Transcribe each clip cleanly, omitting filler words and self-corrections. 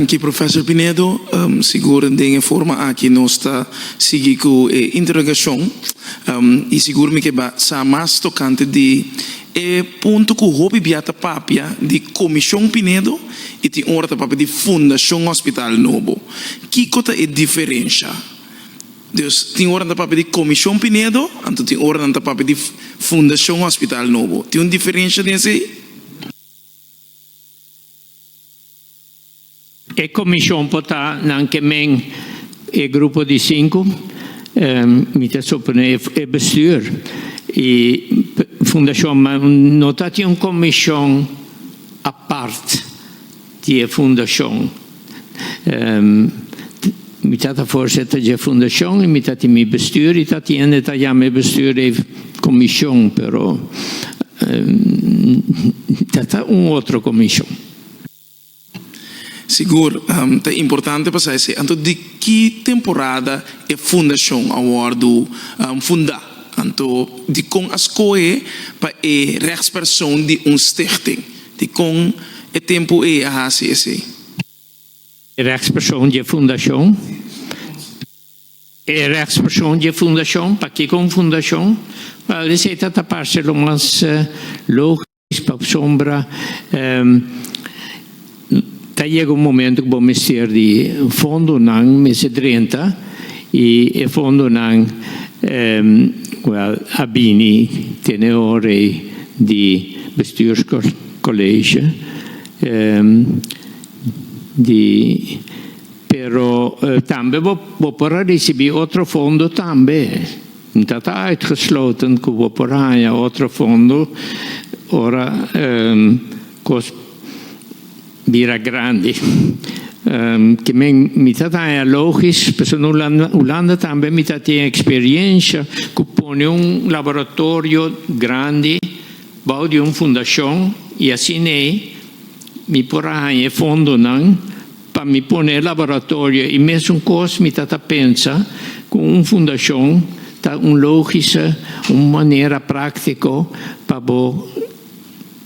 Danki Professor Pinedo. Sigur den e forma aki nos ta sigui ku e interogashon i sigur mi ke ba sa mas tokante di e punto ku hopi bia ta papia di Komishon Pinedo i tin ora ta papia di Fundashon Hospital Nobo. Kiko ta e diferensha? Dus tin ora nan ta papia di Komishon Pinedo anto tin ora nan ta papia di Fundashon Hospital Nobo. Tin un diferensha den esei? E komishon por ta nan ke men e grupo di sinku, mi ta supone e bestuur i fundashon, ma no ta tin un komishon apart di e fundashon. Mi ta ta voorzitter dje fundashon i mi ta tin mi bestuur i ta tin hende ta yama e bestuur e komishon, pero ta ta un otro komishon. Sigur, ta importante pa sa esei. Anto di ki temporada e fundashon a wòrdu fundá? Anto dikon a skohe pa e rechtspersoon di un stichting? Dikon e tempu ei a hasi esei? E rechtspersoon di e fundashon? E rechtspersoon di e fundashon? Pakiko un fundashon? Wèl, esei ta ta parse lo mas lógiko. Pasobra ta yega un momento ku bo mester di fondonan mester drenta i e fondonan wèl a bini tene ora ei di bestuurscollege di pero tambe bo por a risibí otro fondo tambe. N ta ta uitgesloten ku bo por haña otro fondo ora kos bira grandi. Ke men mi ta ta haña logis, pasobra na Hulanda tambe mi ta tin eksperiensha ku pone un laboratorio grandi bou di un fundashon i asina ei mi por a haña e fondonan. Pa mi pone e laboratorio i mesun kos mi ta ta pensa ku un fundashon ta un logise, un manera praktiko pa bo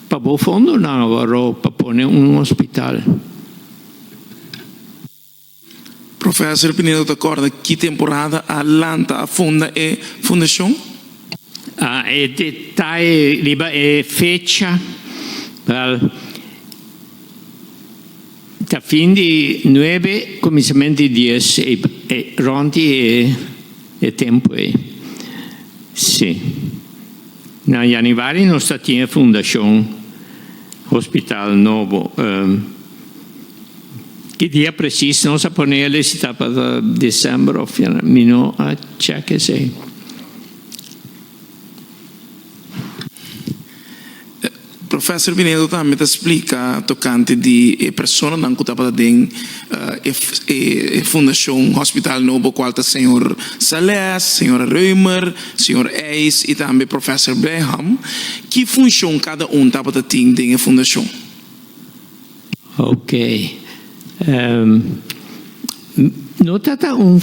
pa bo fondonan aworó pa pone un hospital. Professor Pinedo ta kòrda ki temporada a lanta a funda e fundashon? A e detaye riba e fecha, wèl. Ta fin di nuebe, kuminsamentu di dies, e rònt di e tempu ei. Sí. Na yanüari nos ta tin e fundashon Hospital Nobo. Ki dia presis nos a pone el si tabata desèmber òf yanüari, mi no a chèk esei. Professor Pinedo tambe ta splika tokante di e personanan ku tabata den e fundashon Hospital Nobo kual ta señor Sales, señora Reumer, señor Eis i tambe Professor Breham. Ki funshon kada un tabata tin den e fundashon? Ok. No ta ta un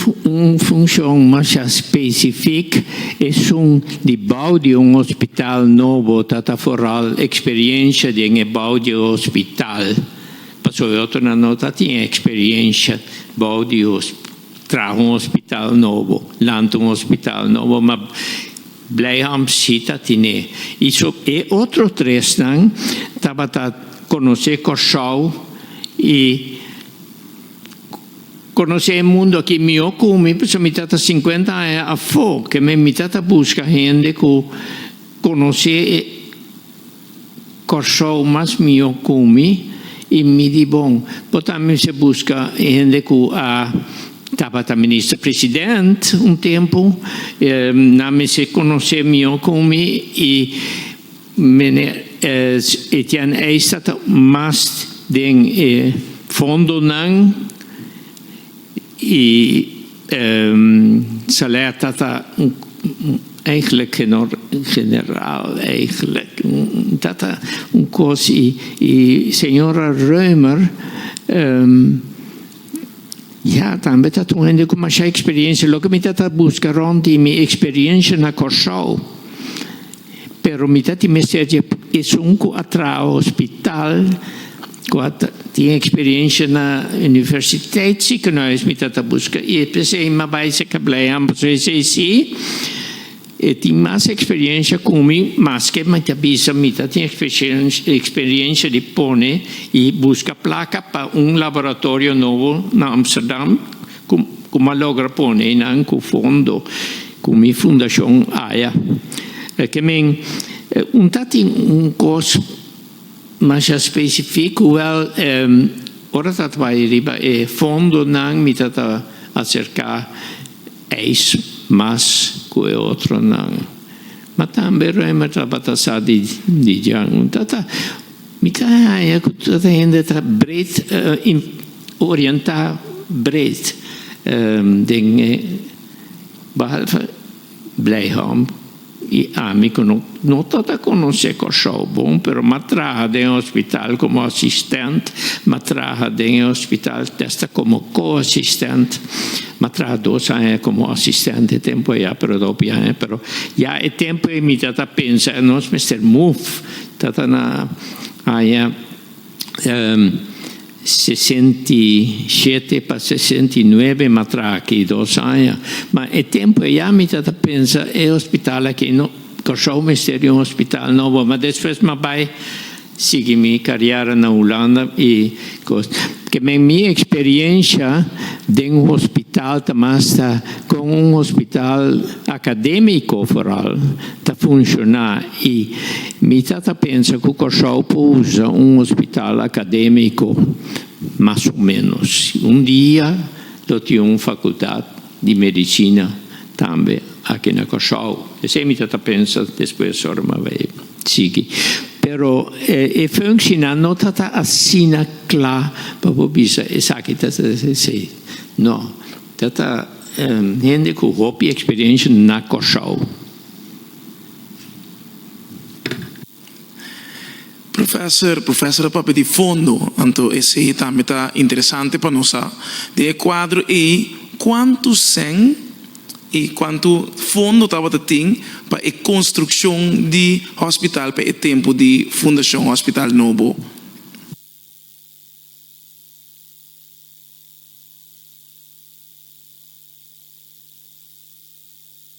funshon masha spesifik, esun di bou di un hospital nobo ta ta foral eksperiensha den e bou di e hospital, pasobra e otronan no ta tin eksperiensha bou di traha un hospital nobo, lanta un hospital nobo, ma Blijham si ta tine. I so e otro tresnan tabata konosé Kòrsou i konosé e mundu aki mihó ku mi, pasobra mi tata sinkuenta aña afó, ke men mi tata buska hende ku konosé e Kòrsou mas mihó ku mi i mi di bon, bo tambe mester buska hende ku a tabata minister president un tempu, nan mester konosé mihó ku mi i meneer Etienne Eis ta ta mas den e fondonan i Saleh ta ta eigenlijk generaal eigenlijk ta ta un kos i i señora Römer ya tambe ta ta un hende ku masha eksperiencia loke mi ta ta buska rònt di mi eksperiencia na Kòrsou pero mi ta tin mester dje esun ku a traha hospital. Ku a tin eksperiencia na universiteitsziekenhuis mi ta ta buska i p'esei mi a bai serka Blijham pasobra esei si e tin mas eksperiencia ku mi maske mi ta bisa mi ta tin eksperiencia di pone i buska plaka pa un laboratorio nobo na Amsterdam ku ku mi a logra pone einan ku fondo ku mi fundashon aya. Ke men un ta tin un kos. Masha specifico, wel ora ta bai riba e fondonan mi ta ta acerca eis mas cu e otronan. Ma tambe Römer tabata sa di di djan. Ta ta mi ta haña cu ta hende ta breed orienta breed den e behalve Blijham. I ami ku no no ta ta konosé Kòrsou bon, pero m'a traha den e hospital komo asistent, m'a traha den e hospital testa komo ko-asistent, m'a traha dos aña komo asistent e tempu ayá, pero ta hopi aña, pero ya e tempu ei mi ta ta pensa nos mester move, ta ta na aña. 67 pa 69 m'a traha aki dos aña. Ma e tempu eya mi ta ta pensa e hospital aki no, Kòrsou mester di un hospital nobo. Ma despues m'a bai sigui mi kariera na Hulanda i kos. Ke men mi eksperiencia den un hospital ta mas ta kon un hospital akademiko foral ta funshoná i mi ta ta pensa ku Kòrsou por usa un hospital akadémiko mas o ménos. Un dia lo tin un fakultat di medisina tambe aki na Kòrsou. Esei mi ta ta pensa despues ora mi a bai sigui. Pero e funkshinan no ta ta asina kla pa bo bisa esaki ta ta esei. No. Ta ta hende ku hopi eksperensha na Kòrsou. Professor, professor a papia di fondo, anto esei tambe ta interesante pa nos sa. Den e kuadro ei, kuantu sèn i kuantu fondo tabata tin pa e konstrukshon di hospital pa e tempu di Fundashon Hospital Nobo?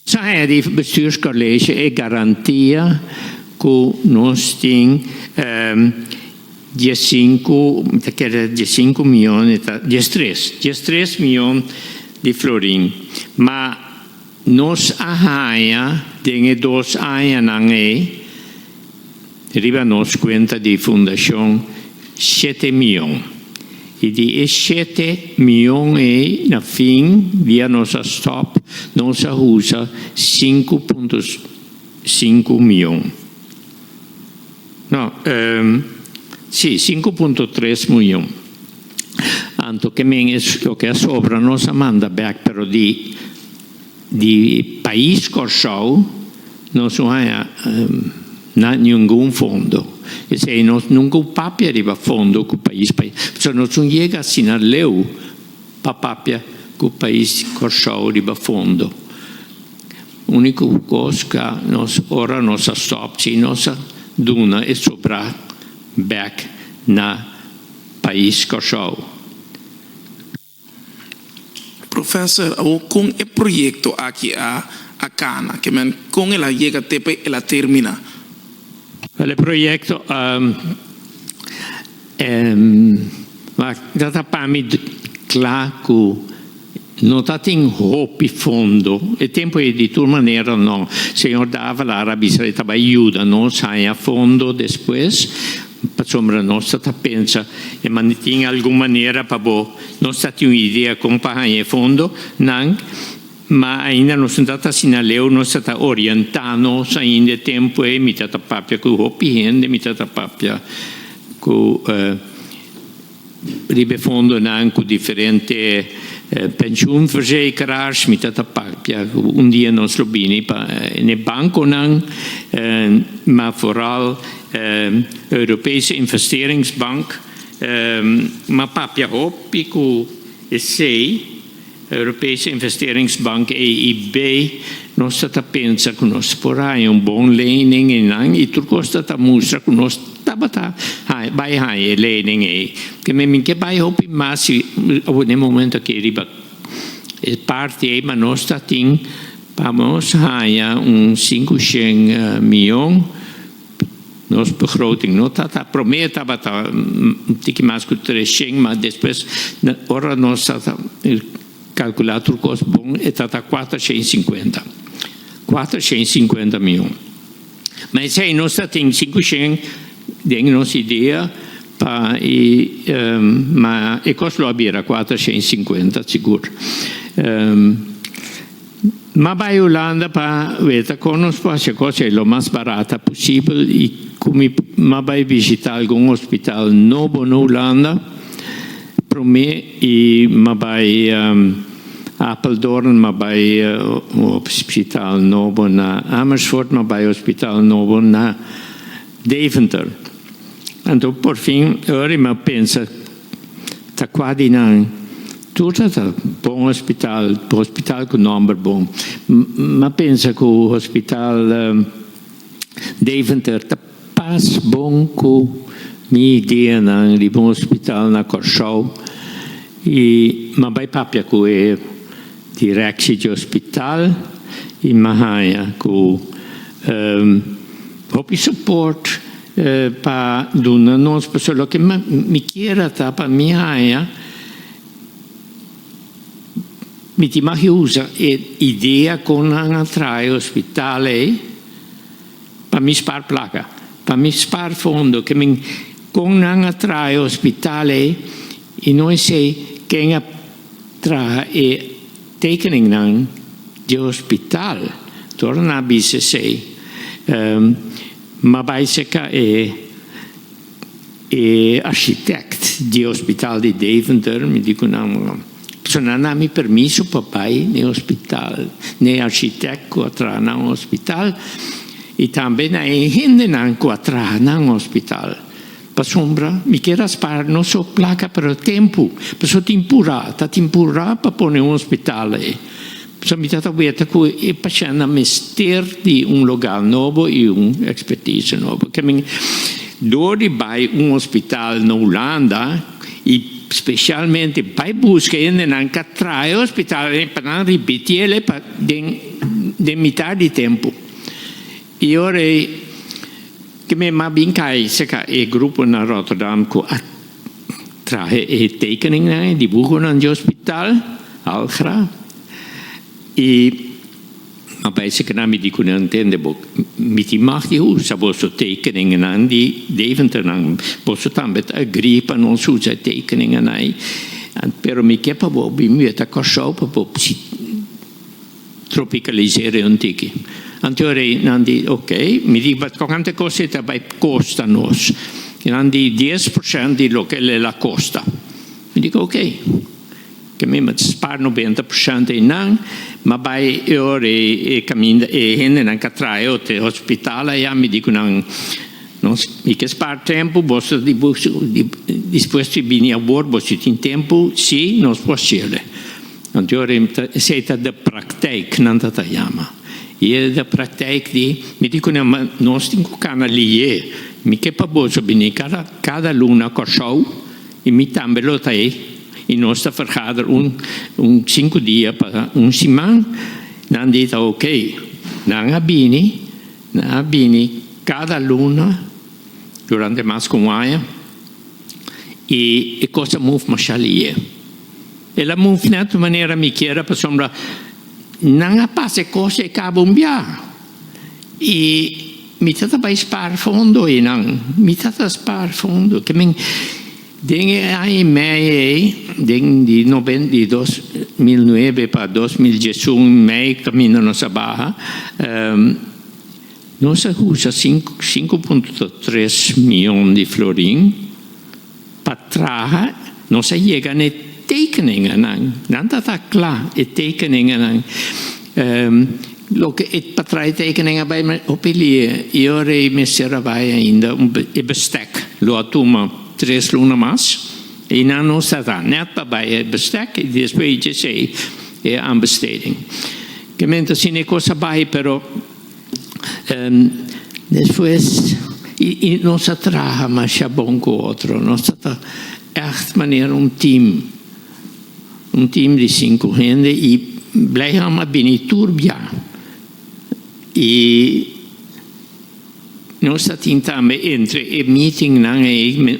Sa haña di Bestuurscollege e garantia cu nos tin diescinco, mi ta kere diescinco miyon, e ta diestres, diestres miyon di florin. Ma nos a haña den e dos añanan ey riba nos cuenta di fundacion shete miyon. I di e shete miyon ei na fin dia nos a stop nos a usa 5.5 miyon. No, si, 5.3 miyon. Anto ke men es loke a sobra nos a manda bek pero di di pais Kòrsou nos no haña na ningun fondo. Esei nos nunka u papia riba fondo ku pais pasobra nos no yega asina leu pa papia ku pais Kòrsou riba fondo. Uniko kos ka nos ora nos a stòp si nos a duna e sobrá bèk na pais Kòrsou. Professor, awor kon e proyekto aki a a kana? Ke men kon el a yega te pa el a termina? Wel e proyekto a wak ta ta pa mi kla ku no ta tin hopi fondo. E tempu ei di tur manera no. Señor Davelaar a bisa e ta bai yuda nos haña fondo despues. Pasobra nos ta ta pensa e man tin algun manera pa bo nos ta tin un idea kon pa haña e fondo nan, ma ainda nos no ta ta asina leu, nos ta ta orienta nos ainda e tempu ei, mi ta ta papia ku hopi hende, mi ta ta papia ku Riba e fondonan ku diferente pensioenverzekeraars, mi ta ta papia ku un dia nos lo bini pa n'e bankonan, ma vooral Europese Investeringsbank, m'a papia hopi ku esei, Europese Investeringsbank, EIB, nos ta ta pensa ku nos por haña un bon lening einan i tur kos ta ta mustra ku nos. tabata bai haña e lening ei. Ke men mi ke bai hopi mas si awor den e momento aki riba e parti ei, ma nos ta tin pa nos haña un 500 mion. Nos begroting no ta ta prome tabata un tiki mas ku 300, ma despues ora nos ta kalkulá tur kos bon e ta ta 450, 450 mion. Ma esei nos ta tin 500 den nos idea pa e ma e kos lo a bira 450 sigur. M'a bai Hulanda pa weta kon nos por haci e cos ei lo mas barata posibel y cu mi m'a bai bishita algun hospital nobo na Hulanda prome y m'a bai Apeldoorn, m'a bai hospital nobo na Amersfoort, m'a bai hospital nobo na Deventer. Anto por fin ora m'a pensa Ta kua di nan? Tur ta ta bon hospital, hospital ku nòmber bon. M'a pensa ku hospital Deventer ta pas bon ku mi ideanan riba un hospital na Kòrsou i m'a bai papia ku e direksie di hospital i m'a haña ku hopi support Pa duna nos, pasobra loke mi kier a ta pa mi haña, mi tin mag usa e idea kon nan a traha e hospital ei pa mi spar plaka, pa mi spar fondo, ke men kon nan a traha e hospital ei i no esei ken a traha e tekeningnan di hospital, tur nan a bisa esei. M'a bai seka e e architect di hospital di Deventer, mi di ku nan, pasobra nan a duna mi permiso pa bai n'e hospital, n'e architect ku a traha nan hospital i tambe na e hendenan ku a traha nan hospital. Pasobra mi kier a spar no so plaka pero tempu, pasobra tin purá, ta tin purá pa pone un hospital ei. Pasobra mi ta ta weta ku e pashèntnan mester di un lugá nobo i un ekspertise nobo. Ke men dor di bai un hospital na Hulanda i spesialmente bai buska hendenan ka traha e hospital ei pa nan ripití el pa den den mitar di tempu. I ora ei ke men mas bin kai serka e grupo na Rotterdam ku a traha e tekeningnan, e dibuhonan di hospital, Algra, i a bai serka nan, mi di ku nan, Tende bo, mi tin mag di usa boso tekeningennan di Deventernan, boso tambe ta agree pa nos usa e tekeningennan ei, pero mi ke pa bo bin weta Kòrsou pa bo tropicalisera un tiki. Anto e rei nan di, ok, mi di, but kante kos e ta bai kosta nos? I nan di, 10% di loke el a kosta. Mi di, ok, ke mi a spar 90% einan, m'a bai e ora e kaminda e hendenan ka traha e hospital aya, mi di ku nan, nos mi ke spar tempu, boso ta dispuesto di bini awor, boso tin tempu? Si, nos por hasiel. Anto ora esei ta de praktijk nan ta ta yama. I e de praktijk di, mi di ku nan, ma nos tin ku kana lié. Mi ke pa boso bini kada kada luna Kòrsou i mi tambe lo ta ei. I nos ta vergader un un sinku dia pa un siman. Nan di ta okey. Nan a bini, nan a bini kada luna durante mas ku un aña i e kos a move masha lié. El a move net manera mi kier a pasobra nan a pasa e kos e kaba un biaha i mi ta ta bai spaar fondo einan, mi ta ta spaar fondo ke men den e aña i mei ei den di noven di 2009 pa 2011 mei kaminda nos a baha nos a usa 5.3 mion di florin. Pa traha nos a yega na e tekeningennan. Nan ta ta kla, e tekeningennan. Loke e pa traha e tekening a bai hopi lie i ora e mester a bai ainda un e bestek lo a tuma tres luna mas i nan nos ta ta net pa bai e bestek i despues i djesei e aanbesteding. Ke men ta asina e kos a bai pero despues. I nos a traha masha bon ku otro. Nos ta ta ègt manera un tim, un tim di sinku hende i Blijham a bini tur bia. I nos ta tin tambe entre e meetingnan ei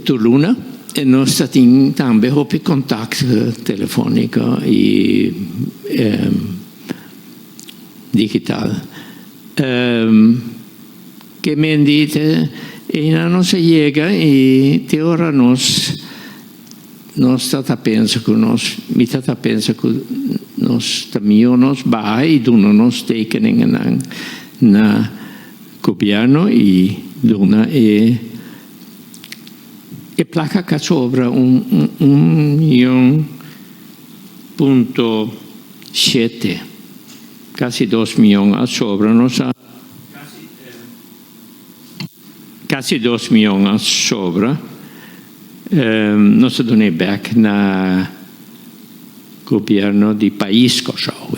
tur luna nos ta tin tambe hopi kontakt telefóniko i digital. Ke men di te einan nos a yega i te ora nos nos ta ta pensa ku nos mi ta ta pensa ku nos ta mihó nos baha i duna nos tekeningennan na gobièrnu i duna e e plaka ka sobra un un miyon punto Shete, kasi dos mion a sobra nos a Kasi dos mion a sobra nos a dun'é bek na gobierno di pais Kòrsou.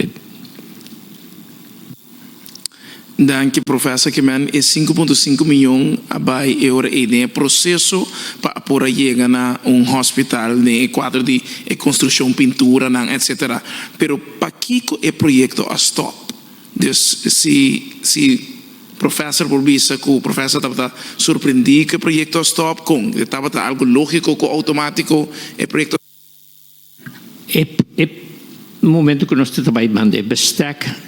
Danki Professor Kimen, e 5.5 miyon a bai e ora ei den e proceso pa a por a yega na un hospital den e cuadro di e construccion, pinturanan etc. Pero pakico e proyecto a stop? Dus si si Professor por bisa cu Professor tabata sorprendi cu e proyecto a stop, con? E tabata algo logico cu automatico e proyecto. E e momento ku nos ta bai manda e bestek,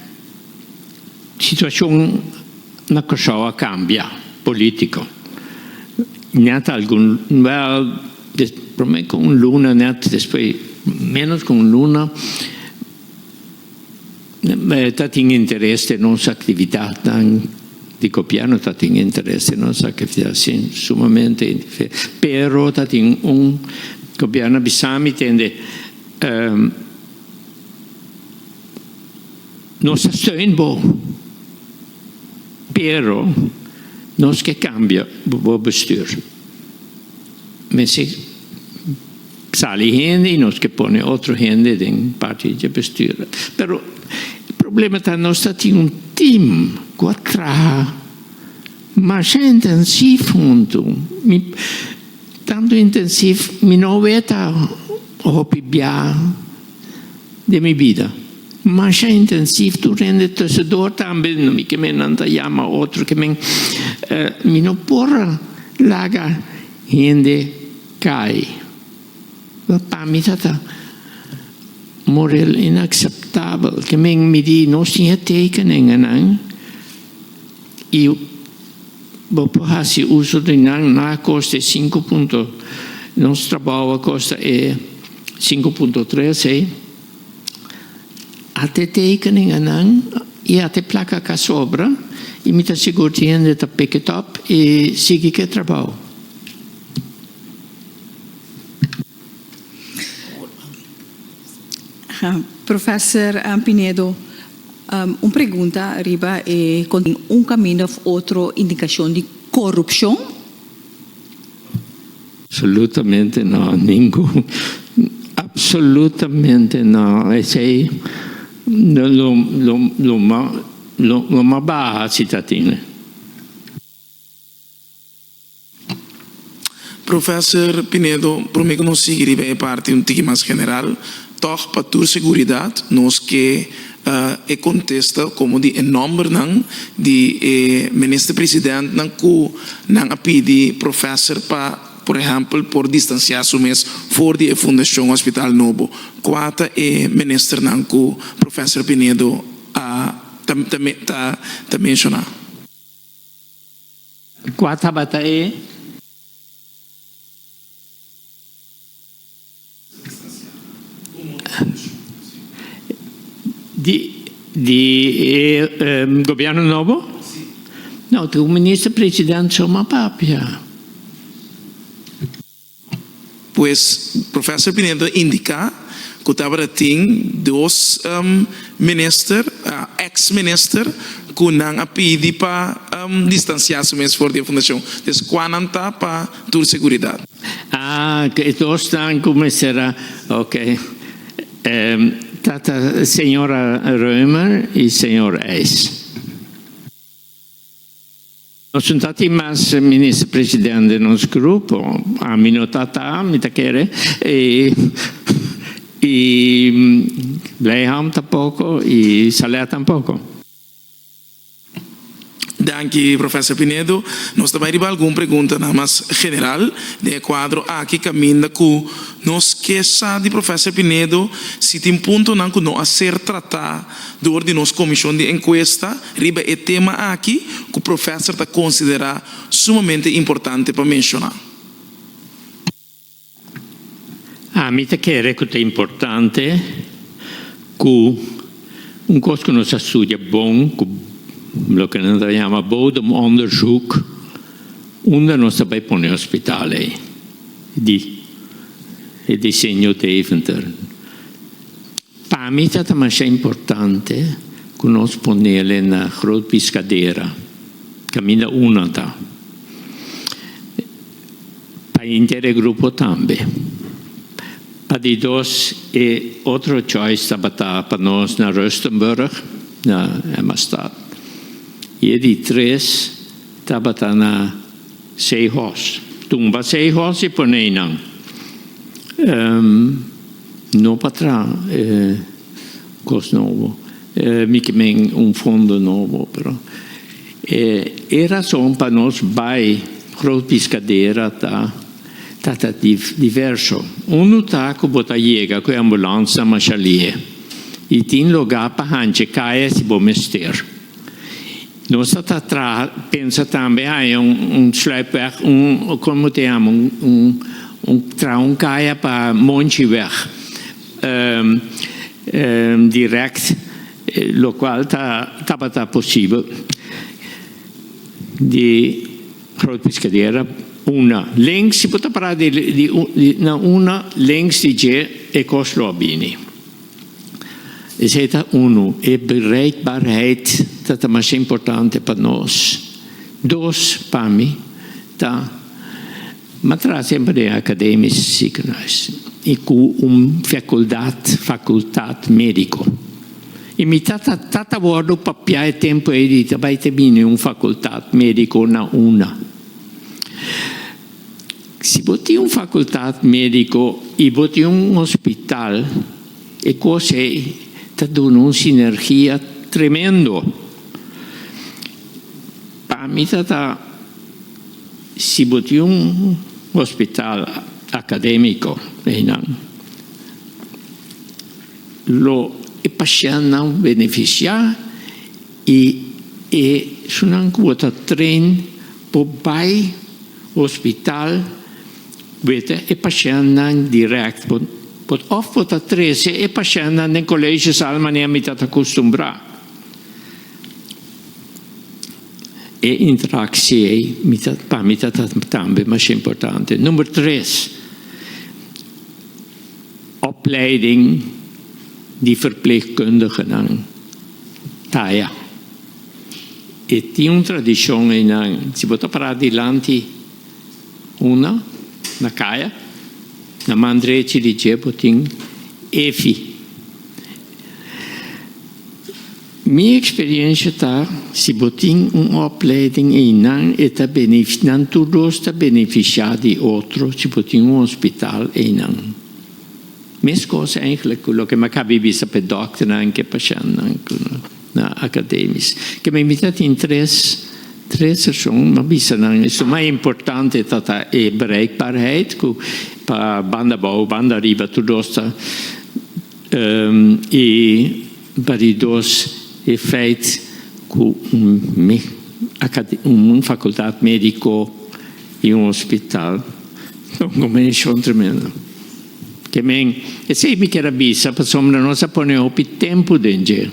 situashon na Kòrsou a kambia polítiko. Nèt algun, wèl, promé ku un luna nèt despues ménos ku un luna, ta tin interes den nos aktividatnan di gobièrnu, ta tin interes den nos aktividat, si, sumamente, pero ta tin un gobièrnu a bisa mi tende, nos ta steun bo, pero nos ke kambia bo bestuur. Mester Sali hende y nos ke pone otro hende den parti dje bestuur. Pero e problema ta nos ta tin un team cu a traha masha intensief hunto. Mi tanto intensief mi no weta hopi bia den mi bida. Masha intensief tur hende tussendoor tambe mi ke men nan ta yama otro ke men mi no por laga hende Kai. Pa mi ta ta moreel inakseptabel. Ke men mi di nos tin e tekeningennan i bo por hasi uso di nan na kosta e sinku punto nos trabou a kosta e 5.3 ei. Ate tekeningennan i ate plaka ka sobra i mi ta sigur tin hende ta pick it up i sigui ku e trabou. Professor Pinedo, un pregunta riba e con tin un caminda of otro indicacion di corupcion? Absolutamente no, ningun, absolutamente no, esey lo lo lo lo mas baha si ta tin. Professor Pinedo, prome ku nos sigui riba e parti un tiki mas general, tòg pa tur seguridat nos ke e kontesta komo di e nòmbernan di e minister presidentnan ku nan a pidi professor pa por ehèmpel por distansiá su mes for di e Fundashon Hospital Nobo. Kua ta e ministernan ku professor Pinedo a ta menshoná? Kua tabata e? Di di e gobierno nobo? No, ta un minister president so m'a papia. Pues Professor Pinedo a indica cu tabata tin dos minister, ex minister, cu nan a pidi pa distancia su mes for di e fundacion. Des cua nan ta pa tur seguridad? Ah, e dosnan cu mester a, ok. Ta ta señora Römer y señor IJs. Nos no ta tin mas minister president den nos grupo, ami no ta ta, mi ta kere, y y Blijham tampoco y Saleh tampoco. Danki Professor Pinedo. Nos ta bai riba algun preguntanan mas general den e kuadro aki kaminda ku nos ke sa di Professor Pinedo si tin puntonan ku no a ser tratá dor di nos komishon di enkuesta riba e tema aki ku Professor ta konsiderá sumamente importante pa menshoná. Ami ta kere ku ta importante ku un kos ku nos a studia bon, ku loke nan ta yama bodemonderzoek, unda nos ta bai pone hospital ei, di e diseño Deventer. Pa mi ta ta masha importante ku nos ponele na Groot Piscadera, kaminda una ta. Pa henter e grupo tambe. Pa di dos e otro choice tabata pa nos na Rustenburg, na Emmastad. I e di tres tabata na Seehorst. Tumba Seehorst i pone einan. No pa traha kos nobo. Mi ke men un fondo nobo, pero e rason pa nos bai Groot Piscadera ta ta ta diverso. Unu ta ku bo ta yega ku e ambulans na Mashalie i tin lugá pa hanchi kaya si bo mester. Nos ta ta traha pensa tambe haña un sluipweg, un komo ta yama un un traha un kaya pa Monchiweg. Direct, locual ta tabata posibel di Groot Piscadera una links, si bo ta para di na una links di dje e cos lo a bini. Esey ta uno, e bereikbaarheid ta ta masha importante pa nos. Dos, pa mi, ta. M'a traha semper den academisch ziekenhuis y cu un facultad, facultad medico. Y mi tata, tata wordo papia e tempo ey di ta bay ta bini un facultad medico na una. Si bo tin un facultad medico y bo tin un hospital, e cos ey ta duna un sinergia tremendo. Pa mi tata. Si bo tin un hospital academico einan, lo e pashentnan beneficia y e esunnan cu bo ta train por bay hospital wete e pashentnan direct. Of bo ta trece e pashentnan den colegezaal manera mi ta ta acostumbra. E interactie ei mi ta pa mi ta tambe masha importante. Number tres, opleiding di verpleegkundigenan taya. E tin un tradicion einan, si bo ta para dilanti una na kaya, na man drechi di dje bo tin efi. Mi experiencia ta si bo tin un opleiding ey nan e ta nan tur dos ta beneficia di otro si bo tin un hospital ey nan. Mescos eigenlijk cu loke mi a caba di bisa pa e dokternan cu e pashentnan cu na academisch. Ke mi ta tin tres tres rason mi a bisa nan esun mas importante ta ta e bereikbaarheid cu pa banda abou banda ariba tur dos ta y Pa di dos, e feit ku un fakultat médiko i un hospital ta un kombinashon tremendo. Ke men, esei mi kier a bisa pasobra nos a pone hopi tempu den dje,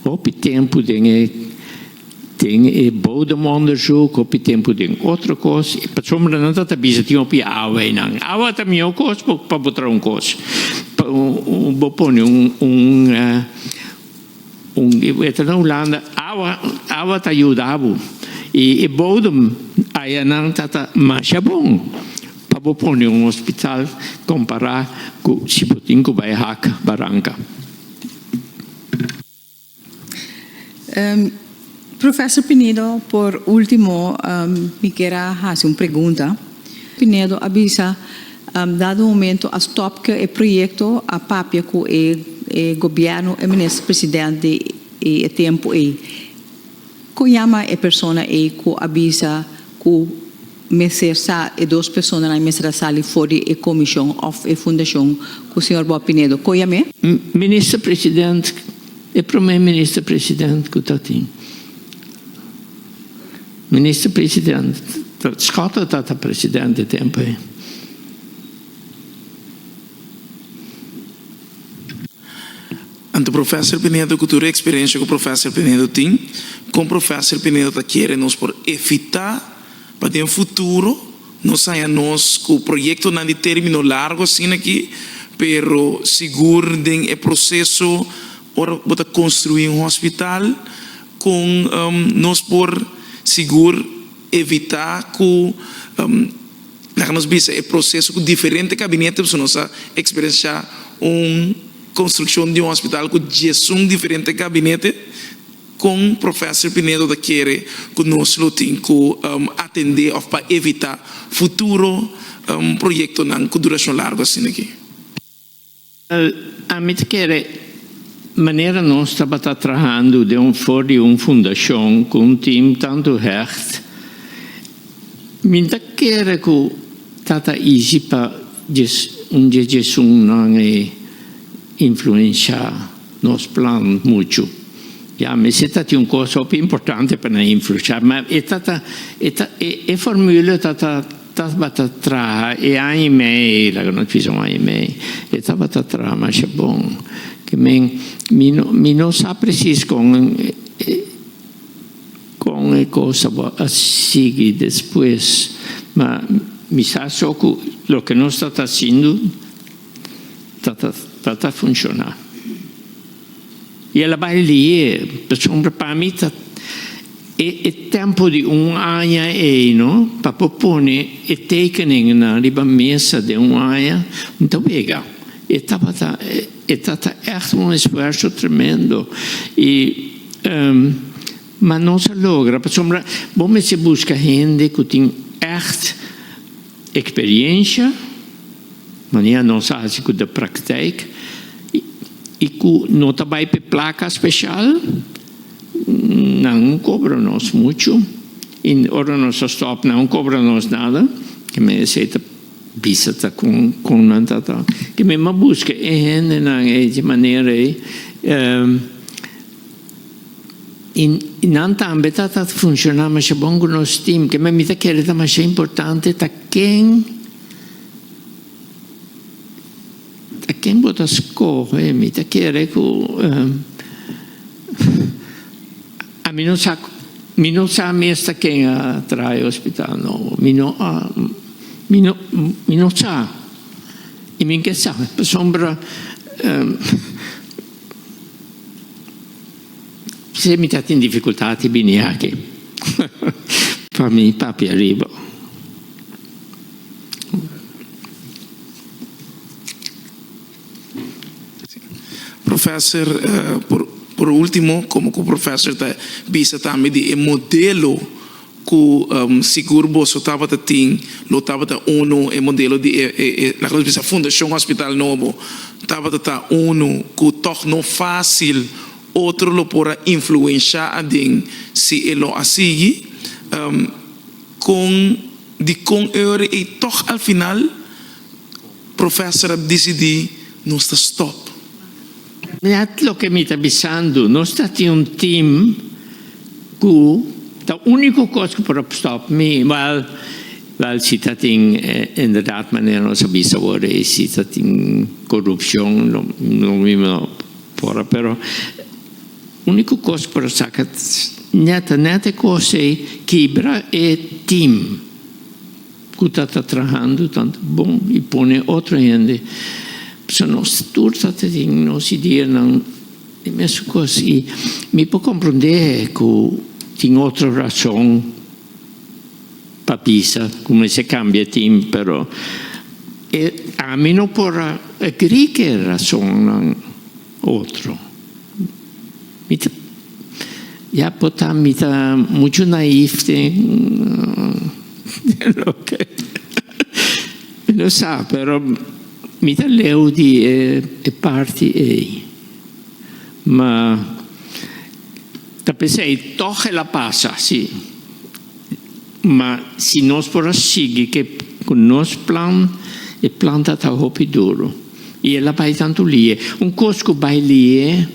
hopi tempu den e Den e bodemonderzoek hopi tempu den otro kos, e pasobra nan ta ta bisa tin hopi awa einan. Awa ta mihó kos pa bo traha un kos. Pa bo pone un un un e ta na Hulanda awa awa ta yuda bo i e bodem ayanan ta ta masha bon pa bo pone un hospital kompara ku si bo tin ku bai hak baranka. Professor Pinedo, por último mi kier a hasi un pregunta. Pinedo a bisa, Dado momento a stop ku e proyekto, a papia ku e gobièrnu, e minister president di e tempu ei. Kon yama e persona ei ku a bisa ku mester sa e dos personanan mester a sali for di e komishon òf e fundashon ku señor Bob Pinedo? Kon yam'é? Minister president, e prome minister president ku ta tin. Minister president, Schotte ta ta president e tempu ei. Anto Professor Pinedo ku tur e eksperensia ku Professor Pinedo tin, kon Professor Pinedo ta kere nos por evitá pa den futuro nos haña nos ku proyektonan di término largo asina aki, pero sigur den e proseso ora bo ta konstruí un hospital kon nos por sigur evitá ku Laga nos bisa e proseso ku diferente kabinete pasobra nos a eksperensiá un konstrukshon di un hospital ku diesun diferente kabinete. Kon Professor Pinedo ta kere ku nos lo tin ku atendé òf pa evitá futuro proyektonan ku durashon largu asina aki? Ami ta kere manera nos tabata trahando den un for di un fundashon ku un team tantu hecht, mi ta kere ku ta ta easy pa djes un dje djesunnan e influensha nos plan muchu. Ya, mester ta tin un kos hopi importante pa nan influensha, ma e ta ta e ta e formule ta ta Tabata traha e aña i mei, laga nos bisa un aña i mei, e tabata traha masha bon. Ke men, mi no, mi no sa presis kon kon e kos a sigui despues, ma mi sa so ku loke nos ta ta hasindu ta ta ta ta funshoná. I el a bai lié, pasobra pa mi ta e e tempu di un aña ei no, pa por pone e tekeningnan riba mesa den un aña, no ta wega. E tabata e ta ta ègt un esfuerso tremendo. I ma nos a logra, pasobra bo mester buska hende ku tin ègt Experiencia, manera nos a haci cu de praktijk, y cu no ta bay p'e placa special, nan no cobra nos mucho, y ora nos a stop nan no cobra nos nada, ke men esey ta bisa ta con con nan ta ta, ke men a busca e hendenan ey di manera ey. I nan tambe ta ta funshoná masha bon ku nos tim. Ke mi ta kere ta masha importante ta ken ta ken bo ta skohe. Mi ta kere ku ami no sa mi no sa mes ta ken a traha e hospital nobo. Mi no a mi no mi no sa i mi ke sa pasobra. Si mi ta tin dificultad di bini aki pa mi papia riba. Professor, por ultimo, como cu professor ta bisa tambe di e modelo Ku sigur boso tabata tin lo tabata unu e modelo di e e laga nos bisa Fundashon Hospital Nobo tabata ta unu ku tòg no fásil otro lo por a influenshá aden si e lo a sigui kon dikon e ora ei tòg al final Professor a disidí nos ta stòp. Net loke mi ta bisando, nos ta tin un team ku ta úniko kos ku por a stòp mi, wèl, wèl si ta tin inderdat manera nos a bisa awor ei, si ta tin korupshon lo mi no por a, pero úniko kos ku por a saka nèt ta nèt e kos ei kibra e team. Ku ta ta trahando tantu bon i pone otro hende. Pasobra nos tur ta tin nos ideanan di mesun kos i mi por komprondé ku tin otro rason pa bisa ku mester kambia tim pero e ami no por a agri ku e rasonnan otro. Mi ta. Ya por ta mi ta muchu naïef den loke mi no sa, pero mi ta leu di e parti ei. Ma ta p'esei tòg el a pasa, sí. Ma si nos por a sigui ku nos plan, e plan ta ta hopi duru. I el a bai tantu lie. Un kos ku bai lie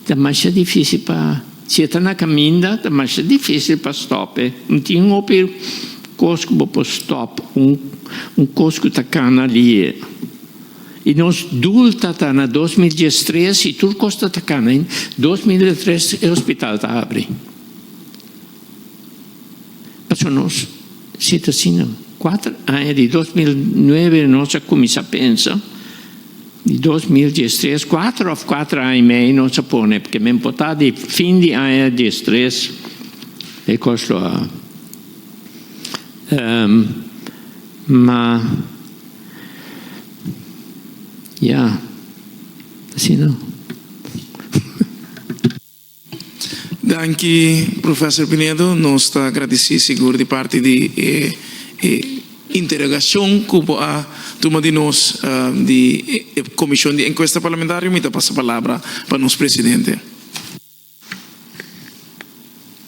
ta masha difísil pa, si e ta na kaminda, ta masha difísil pa stòp e. No tin hopi kos ku bo por stòp un un kos ku ta kana lie. I nos doel ta ta na 2013 i tur kos ta ta kana. 2003 e hospital ta habri. Pasobra nos si ta asina. Kuater aña di 2009 nos a kuminsá pensa, di 2013, kuater òf kuater aña i mei nos a pone, paske men por ta di fin di aña diestres e kos lo a. Ma ya, asina. Danki Professor Pinedo, nos ta gradisí sigur di parti di e e interogashon ku bo a tuma di nos di e Komishon di Enkuesta Parlamentario. Mi ta pasa palabra pa nos presidente.